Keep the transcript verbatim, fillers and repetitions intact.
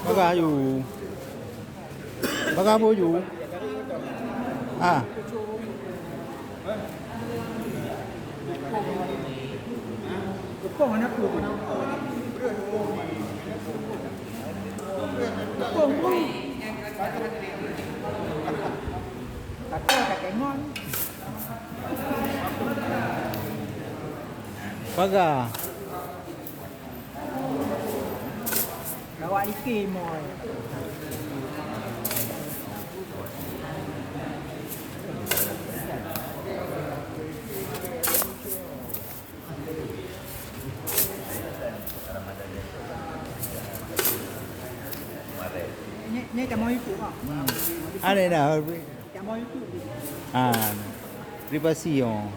Bagah yu. Bagah boh yu. Ah. Paga. Lawak like moi. Ni, ni tak mau ikut, Pak. Aneh dah. Kamoe itu. Ah, privasi oh.